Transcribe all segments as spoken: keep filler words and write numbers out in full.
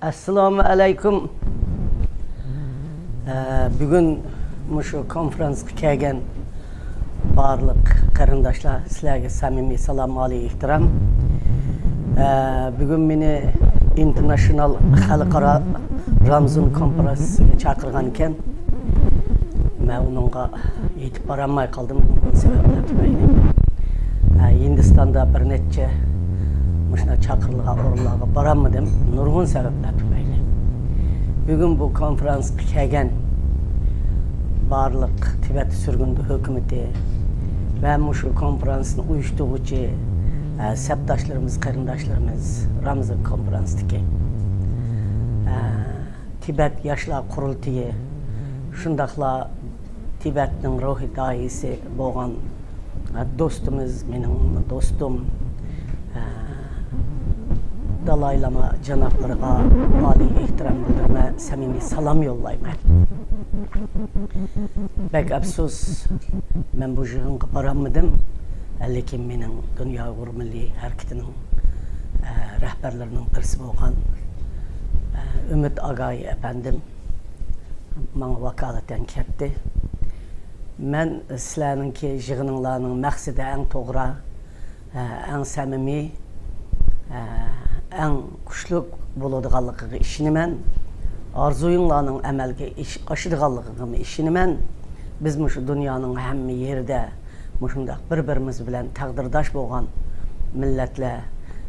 ئەسسالامۇ ئەلەيكۇم. ئە، بۈگۈن مۇشۇ كونفرانسقا كەلگەن بارلىق قېرىنداشلار، سىلەرگە سەمىمىي سالام، ئالىي ئېھتىرام. ئە، بۈگۈن مېنى ئىنتېرناشنال خەلقئارا رامزۇن كونفرانسىغا چاقىرغان ئىكەن. مەن ئۇنىڭغا يېتىپ بارالماي قالدىم، نۇرغۇن سەۋەبلەر تۈپەيلى. ھە، ھىندىستاندا بىر نەچچە مۇشۇنداق چاقىرىلغان ئورۇنلارغا بارالمىدىم، نۇرغۇن سەۋەبلەر تۈپەيلى. بۈگۈن بۇ كونفرانسقا كەلگەن بارلىق تىبەت سۈرگۈندە ھۆكۈمىتى ۋە مۇشۇ كونفرانسنى ئۇيۇشتۇرغۇچى، ھە، سەپداشلىرىمىز، قېرىنداشلىرىمىز، رامزان كونفرانستىكى، ھە، تىبەت ياشلار قۇرۇلتىيى، شۇنداقلا تىبەتنىڭ روھىي داھىيسى بولغان، ئە، دوستىمىز، مېنىڭ دوستۇم، ئە، دالاي لاما جانابلىرىغا ئالىي ئېھتىرام بىلدۈرىمەن، سەمىمىي سالام يوللايمەن. بەك ئەپسۇس، مەن بۇ يىغىنغا بارالمىدىم، لېكىن مېنىڭ دۇنيا ئۇيغۇر مىللىي ھەرىكىتىنىڭ، ئە، رەھبەرلىرىنىڭ بىرسى بولغان، ئە، ئۈمىد ئاگايى ئەپەندىم ماڭا ۋاكالىتەن كەتتى. مەن سىلەرنىڭكى يىغىنىڭلارنىڭ مەقسىتى ئەڭ توغرا، ئە، ئەڭ سەمىمىي، ئە، ئەڭ كۈچلۈك بولىدىغانلىقىغا ئىشىنىمەن. ئارزۇيۇڭلارنىڭ ئەمەلگە ئېش-، ئاشىدىغانلىقىغىمۇ ئىشىنىمەن. بىز مۇشۇ دۇنيانىڭ ھەممە يېرىدە مۇشۇنداق بىر-بىرىمىز بىلەن تەقدىرداش بولغان مىللەتلەر،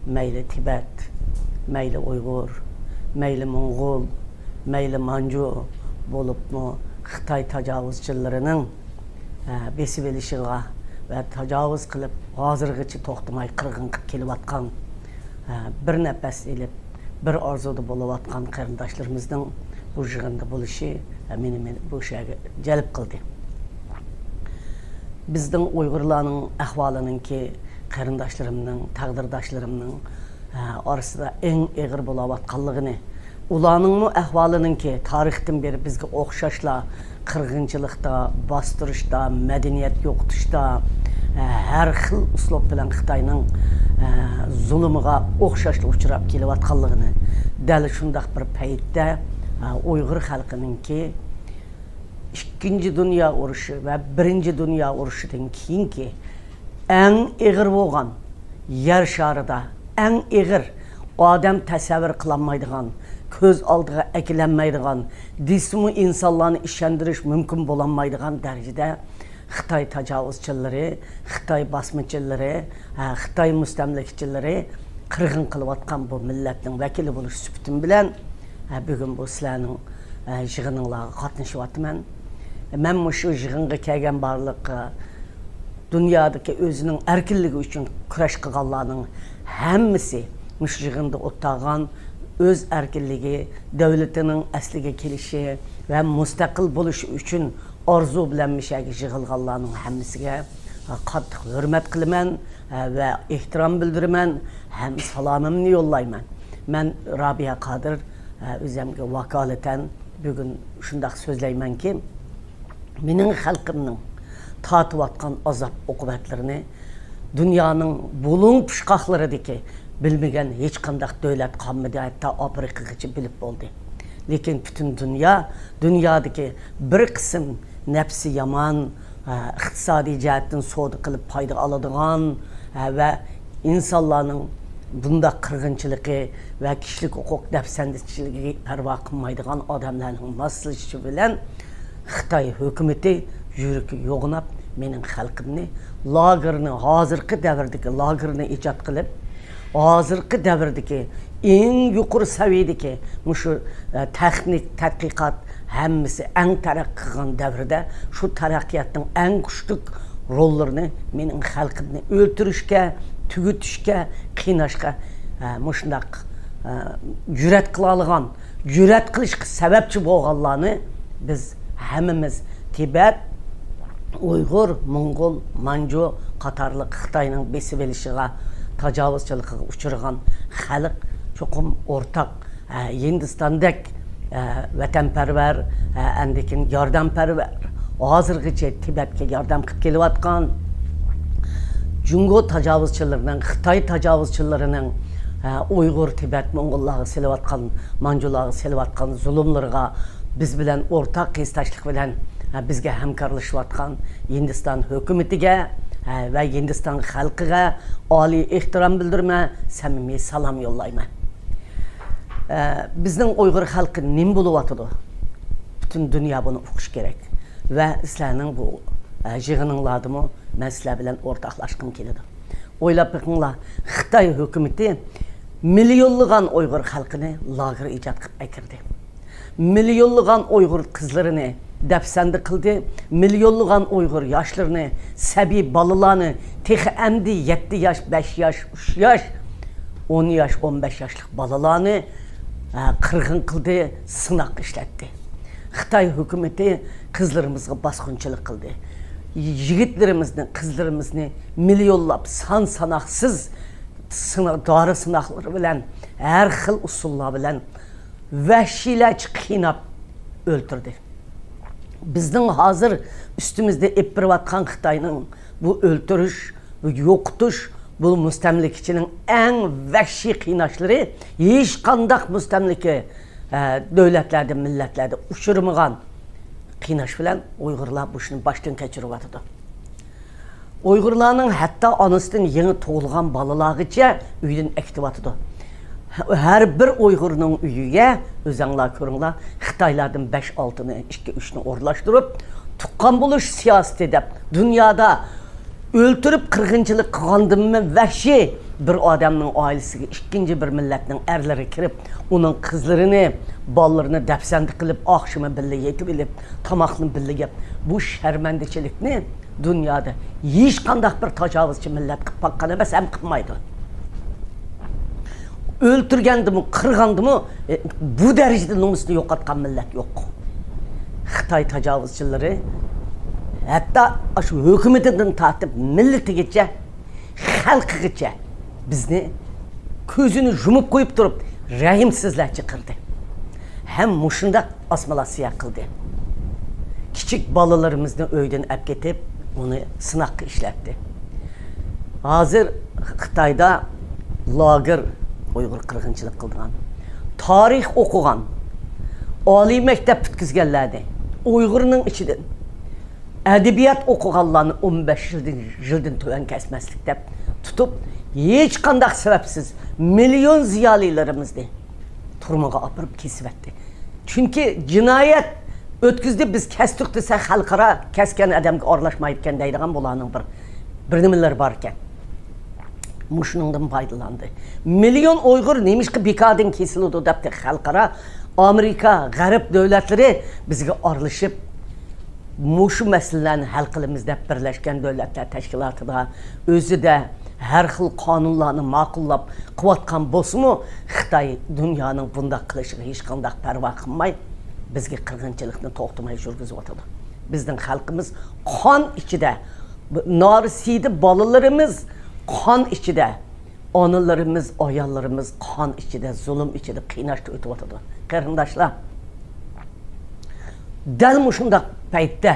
مەيلى تىبەت، مەيلى ئۇيغۇر، مەيلى موڭغۇل، مەيلى مانجۇ، بولۇپمۇ خىتاي تاجاۋۇزچىلىرىنىڭ، ئە، بېسىۋېلىشىغا ۋە تاجاۋۇز قىلىپ، ھازىرغىچە توختىماي قىرغىن قىلىپ كېلىۋاتقان، ئە، بىر نەپەس ئېلىپ، بىر ئارزۇدا بولۇۋاتقان قېرىنداشلىرىمىزنىڭ بۇ يىغىندا بولۇشى، ئە، مېنى، مېنى بۇ يەرگە جەلپ قىلدى. بىزنىڭ ئۇيغۇرلارنىڭ ئەھۋالىنىڭكى، قېرىنداشلىرىمنىڭ، تەقدىرداشلىرىمنىڭ، ئە، ئارىسىدا ئەڭ ئېغىر بولاۋاتقانلىقىنى، ئۇلارنىڭمۇ ئەھۋالىنىڭكى تارىختىن بېرى بىزگە ئوخشاشلا قىرغىنچىلىقتا، باستۇرۇشتا، مەدەنىيەت يوقىتىشتا، ئە، ھەر خىل ئۇسلۇب بىلەن خىتاينىڭ، ئە، زۇلۇمىغا ئوخشاشلا ئۇچراپ كېلىۋاتقانلىقىنى، دەل شۇنداق بىر پەيتتە، ئە، ئۇيغۇر خەلقىنىڭكى ئىككىنچى دۇنيا ئۇرۇشى ۋە بىرىنچى دۇنيا ئۇرۇشىدىن كېيىنكى ئەڭ ئېغىر بولغان، يەر شارىدا ئەڭ ئېغىر، ئادەم تەسەۋۋۇر قىلالمايدىغان، كۆز ئالدىغا ئەكېلەلمەيدىغان، دېسىمۇ ئىنسانلارنى ئىشەندۈرۈش مۇمكىن بولالمايدىغان دەرىجىدە خىتاي تاجاۋۇزچىلىرى، خىتاي باسمىچىلىرى، ھە، خىتاي مۇستەملىكىچىلىرى قىرغىن قىلىۋاتقان بۇ مىللەتنىڭ ۋەكىلى بولۇش سۈپىتىم بىلەن، ھە، بۈگۈن بۇ سىلەرنىڭ، ھە، يىغىنىڭلارغا قاتنىشىۋاتىمەن. مەن مۇشۇ يىغىنغا كەلگەن بارلىق، ھە، دۇنيادىكى ئۆزىنىڭ ئەركىنلىكى ئۈچۈن كۈرەش قىلغانلارنىڭ ھەممىسى مۇشۇ يىغىندا ئولتۇرغان، ئۆز ئەركىنلىكى، دۆلىتىنىڭ ئەسلىگە كېلىشى ۋە مۇستەقىل بولۇشى ئۈچۈن ئارزۇ بىلەن مۇشۇ يەرگە يىغىلغانلارنىڭ ھەممىسىگە قاتتىق ھۆرمەت قىلىمەن ۋە ئېھتىرام بىلدۈرىمەن ھەم سالامىمنى يوللايمەن. مەن رابىيە قادىر، ئۆزۈمگە ۋاكالىتەن بۈگۈن شۇنداق سۆزلەيمەنكى، مېنىڭ خەلقىمنىڭ تارتىۋاتقان ئازاب ئوقۇبەتلىرىنى دۇنيانىڭ بۇلۇڭ پۇچقاقلىرىدىكى بىلمىگەن ھېچقانداق دۆلەت قالمىدى، ھەتتا ئافرىقىغىچە بىلىپ بولدى. لېكىن پۈتۈن دۇنيا، دۇنيادىكى بىر قىسىم نەپسى يامان، ئە، ئىقتىسادىي جەھەتتىن سودا قىلىپ پايدا ئالىدىغان، ئە، ۋە ئىنسانلارنىڭ بۇنداق قىرغىنچىلىقى ۋە كىشىلىك ھوقۇق دەپسەندىچىلىكىگە پەرۋا قىلمايدىغان ئادەملەرنىڭ ماسلىشىشى بىلەن خىتاي ھۆكۈمىتى يۈرىكى يوغىناپ، مېنىڭ خەلقىمنى لاگېرنى، ھازىرقى دەۋردىكى لاگېرنى ئىجاد قىلىپ، ھازىرقى دەۋردىكى ئەڭ يۇقىرى سەۋىيەدىكى مۇشۇ، ئە، تېخنىك تەتقىقات ھەممىسى ئەڭ تەرەققىي قىلغان دەۋردە شۇ تەرەققىياتنىڭ ئەڭ كۈچلۈك روللىرىنى مېنىڭ خەلقىمنى ئۆلتۈرۈشكە، تۈگىتىشكە، قىيناشقا، ئە، مۇشۇنداق، ئە، جۈرئەت قىلالىغان، جۈرئەت قىلىشقا سەۋەبچى بولغانلارنى بىز ھەممىمىز تىبەت، ئۇيغۇر، موڭغۇل، مانجۇ قاتارلىق خىتاينىڭ بېسىۋېلىشىغا، تاجاۋۇزچىلىقىغا ئۇچرىغان خەلق چوقۇم ئورتاق، ھە، ھىندىستاندەك، ھە، ۋەتەنپەرۋەر، ھە، ئاندىن كېيىن ياردەمپەرۋەر، ھازىرغىچە تىبەتكە ياردەم قىلىپ كېلىۋاتقان، جۇڭگو تاجاۋۇزچىلىرىنىڭ، خىتاي تاجاۋۇزچىلىرىنىڭ، ئە، ئۇيغۇر، تىبەت، موڭغۇللارغا سېلىۋاتقان، مانجۇلارغا سېلىۋاتقان زۇلۇملىرىغا بىز بىلەن ئورتاق ھېسداشلىق بىلەن، ئە، بىزگە ھەمكارلىشىۋاتقان ھىندىستان ھۆكۈمىتىگە، ئە، ۋە ھىندىستان خەلقىگە ئالىي ئېھتىرام بىلدۈرىمەن، سەمىمىي سالام يوللايمەن. ئە، بىزنىڭ ئۇيغۇر خەلقى نېمە بولۇۋاتىدۇ؟ پۈتۈن دۇنيا بۇنى ئۇقۇشى كېرەك. ۋە سىلەرنىڭ بۇ، ئە، يىغىنىڭلاردىمۇ مەن سىلەر بىلەن ئورتاقلاشقۇم كېلىدۇ. ئويلاپ بېقىڭلار، خىتاي ھۆكۈمىتى مىليونلىغان ئۇيغۇر خەلقىنى لاگېر ئىجاد قىلىپ ئەكىردى. مىليونلىغان ئۇيغۇر قىزلىرىنى دەپسەندە قىلدى، مىليونلىغان ئۇيغۇر ياشلىرىنى، سەبىي بالىلارنى، تېخى ئەمدى يەتتە ياش، بەش ياش، ئۈچ ياش، ئون ياش، ئون بەش ياشلىق بالىلارنى، ھە، قىرغىن قىلدى، سىناق ئىشلەتتى. خىتاي ھۆكۈمىتى قىزلىرىمىزغا باسقۇنچىلىق قىلدى. يىگىتلىرىمىزنى، قىزلىرىمىزنى مىليونلاپ، سان ساناقسىز سىنا-، دارى سىناقلىرى بىلەن، ھەر خىل ئۇسۇللار بىلەن ۋەھشىيلەرچە قىيناپ ئۆلتۈردى. بىزنىڭ ھازىر ئۈستىمىزدە ئېلىپ بېرىۋاتقان خىتاينىڭ بۇ ئۆلتۈرۈش، بۇ يوقىتىش، بۇ مۇستەملىكىچىنىڭ ئەڭ ۋەھشىي قىيناشلىرى ھېچقانداق مۇستەملىكە، ئە، دۆلەتلەردە، مىللەتلەردە ئۇچرىمىغان قىيناش بىلەن ئۇيغۇرلار بۇ ئىشنى باشتىن كەچۈرۈۋاتىدۇ. ئۇيغۇرلارنىڭ ھەتتا ئانىسىدىن يېڭى تۇغۇلغان بالىلارغىچە ئۆيدىن ئەكېتىۋاتىدۇ. ھەر بىر ئۇيغۇرنىڭ ئۆيىگە، ئۆزەڭلار كۆرۈڭلار، خىتايلاردىن بەش ئالتىنى، ئىككى ئۈچنى ئورۇنلاشتۇرۇپ، تۇغقان بولۇش سىياسىتى دەپ دۇنيادا ئۆلتۈرۈپ قىرغىنچىلىق قىلغاندىنمۇ ۋەھشىي بىر ئادەمنىڭ ئائىلىسىگە ئىككىنچى بىر مىللەتنىڭ ئەرلىرى كىرىپ، ئۇنىڭ قىزلىرىنى، بالىلىرىنى دەپسەندە قىلىپ، ئاخشىمى بىللە يېتىۋېلىپ، تاماقنى بىللە يەپ، بۇ شەرمەندىچىلىكنى دۇنيادا ھېچقانداق بىر تاجاۋۇزچى مىللەت قىلىپ باققان ئەمەس، ھەم قىلمايدۇ. ئۆلتۈرگەندىمۇ، قىرغاندىمۇ، ئە، بۇ دەرىجىدە نومۇسىنى يوقاتقان مىللەت يوق. خىتاي تاجاۋۇزچىلىرى ھەتتا ئاشۇ ھۆكۈمىتىدىن تارتىپ مىللىتىگىچە، خەلقىگىچە بىزنى كۆزىنى يۇمۇپ قويۇپ تۇرۇپ، رەھىمسىزلەرچە قىردى. ھەم مۇشۇنداق ئاسسىمىلياتسىيە قىلدى. كىچىك بالىلىرىمىزنى ئۆيدىن ئەپ كېتىپ، ئۇنى سىناققا ئىشلەتتى. ھازىر خىتايدا لاگېر، ئۇيغۇر قىرغىنچىلىق قىلىدىغان، تارىخ ئوقۇغان، ئالىي مەكتەپ پۈتكۈزگەنلەرنى، ئۇيغۇرنىڭ ئىچىدىن ئەدەبىيات ئوقۇغانلارنى ئون بەش يىلدىن، يىلدىن تۆۋەن كەسمەسلىك دەپ تۇتۇپ، ھېچقانداق سەۋەبسىز مىليون زىيالىيلىرىمىزنى تۈرمىگە ئاپىرىپ كېسىۋەتتى. چۈنكى جىنايەت ئۆتكۈزدى، بىز كەستۇق دېسە، خەلقئارا كەسكەن ئادەمگە ئارىلاشمايدىكەن دەيدىغان بۇلارنىڭ بىر، بىر نېمىلىرى بار ئىكەن. مۇشۇنىڭدىن پايدىلاندى. مىليون ئۇيغۇر نېمىشقا بىكاردىن كېسىلىدۇ دەپ خەلقئارا، ئامېرىكا، غەرب دۆلەتلىرى بىزگە ئارىلىشىپ، مۇشۇ مەسىلىلەرنى ھەل قىلىمىز دەپ بىرلەشكەن دۆلەتلەر تەشكىلاتىدا ئۆزىدە ھەر خىل قانۇنلارنى ماقۇللاپ قىلىۋاتقان بولسىمۇ، خىتاي دۇنيانىڭ بۇنداق قىلىشىغا ھېچقانداق پەرۋا قىلماي، بىزگە قىرغىنچىلىقنى توختىماي يۈرگۈزۈۋاتىدۇ. بىزنىڭ خەلقىمىز قان ئىچىدە، نارسىدە بالىلىرىمىز قان ئىچىدە، ئانىلىرىمىز، ئاياللىرىمىز قان ئىچىدە، زۇلۇم ئىچىدە، قىيناشتا ئۆتۈۋاتىدۇ. قېرىنداشلار، دەل مۇشۇنداق پەيتتە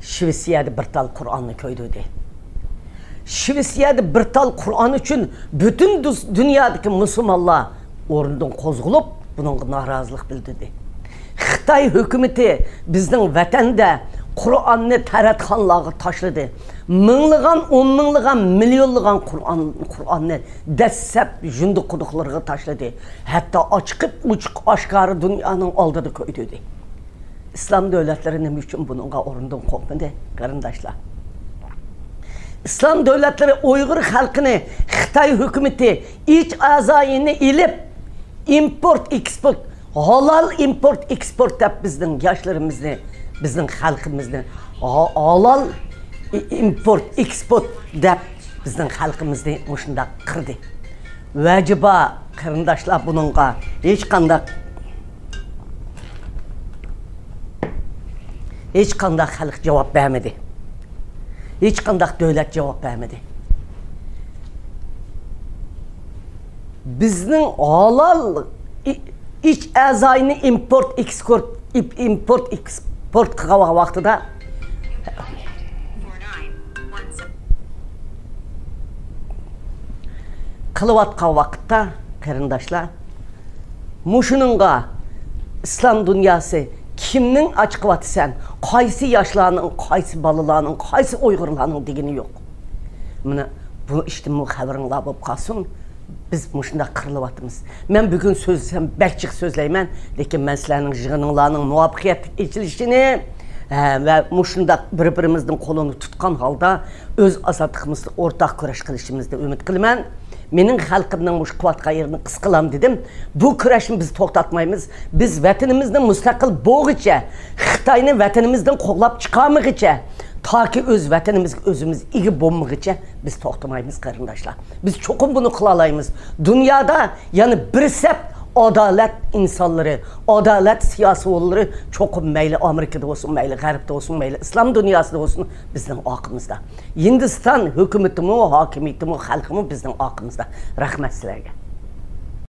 شىۋېتسىيەدە بىر تال قۇرئاننى كۆيدۈردى. شىۋېتسىيەدە بىر تال قۇرئان ئۈچۈن پۈتۈن دۇس-، دۇنيادىكى مۇسۇلمانلار ئورنىدىن قوزغىلىپ، بۇنىڭغا نارازىلىق بىلدۈردى. خىتاي ھۆكۈمىتى بىزنىڭ ۋەتەندە قۇرئاننى تەرەتخانىلارغا تاشلىدى. مىڭلىغان، ئون مىڭلىغان، مىليونلىغان قۇرئان، قۇرئاننى دەسسەپ يۇندى قۇدۇقلىرىغا تاشلىدى. ھەتتا ئاچىقىپ، ئوچۇق ئاشكارا دۇنيانىڭ ئالدىدا كۆيدۈردى. ئىسلام دۆلەتلىرى نېمە ئۈچۈن بۇنىڭغا ئورنىدىن قوپمىدى، قېرىنداشلار؟ ئىسلام دۆلەتلىرى ئۇيغۇر خەلقىنى خىتاي ھۆكۈمىتى ئىچ ئەزايىنى ئېلىپ، ئىمپورت، ئېكسپورت، ھالال ئىمپورت، ئېكسپورت دەپ بىزنىڭ ياشلىرىمىزنى، بىزنىڭ خەلقىمىزنى ھا-، ھالال ئىمپورت، ئېكسپورت دەپ بىزنىڭ خەلقىمىزنى مۇشۇنداق قىردى. ۋەجىبا قېرىنداشلار بۇنىڭغا ھېچقانداق، ھېچقانداق خەلق جاۋاب بەرمىدى. ھېچقانداق دۆلەت جاۋاب بەرمىدى. بىزنىڭ ھالال ئى-، ئىچ ئەزاينى ئىمپورت، ئېكسپورت، ئىپ-، ئىمپورت، ئېكسپورت قىلغان ۋاقتىدا، قىلىۋاتقان ۋاقىتتا قېرىنداشلار، مۇشۇنىڭغا ئىسلام دۇنياسى كىمنىڭ ئاچىقىۋاتىسەن، قايسى ياشلارنىڭ، قايسى بالىلارنىڭ، قايسى ئۇيغۇرلارنىڭ دېگىنى يوق. مانا بۇ ئىشتىنمۇ خەۋىرىڭلار بولۇپ قالسۇن. بىز مۇشۇنداق قىرىلىۋاتىمىز. مەن بۈگۈن سۆزلىسەم بەك جىق سۆزلەيمەن، لېكىن مەن سىلەرنىڭ يىغىنىڭلارنىڭ مۇۋەپپەقىيەتلىك ئېچىلىشىنى، ھە، ۋە مۇشۇنداق بىر-بىرىمىزنىڭ قولىنى تۇتقان ھالدا ئۆز ئازادلىقىمىزدا ئورتاق كۈرەش قىلىشىمىزنى ئۈمىد قىلىمەن. مېنىڭ خەلقىمنىڭ مۇشۇ قىلىۋاتقان يېرىنى قىسقىلام دېدىم. بۇ كۈرەشنى بىز توختاتمايمىز. بىز ۋەتىنىمىزنى مۇستەقىل بولغۇچە، خىتاينى ۋەتىنىمىزدىن قوغلاپ چىقارمىغىچە، تاكى ئۆز ۋەتىنىمىزگە ئۆزىمىز ئىگە بولمىغىچە بىز توختىمايمىز، قېرىنداشلار. بىز چوقۇم بۇنى قىلالايمىز. دۇنيادا يەنە بىر سەپ ئادالەت ئىنسانلىرى، ئادالەت سىياسىيونلىرى چوقۇم مەيلى ئامېرىكىدا بولسۇن، مەيلى غەربتە بولسۇن، مەيلى ئىسلام دۇنياسىدا بولسۇن، بىزنىڭ ئارقىمىزدا. ھىندىستان ھۆكۈمىتىمۇ، ھاكىمىيىتىمۇ، خەلقىمۇ بىزنىڭ ئارقىمىزدا. رەھمەت سىلەرگە.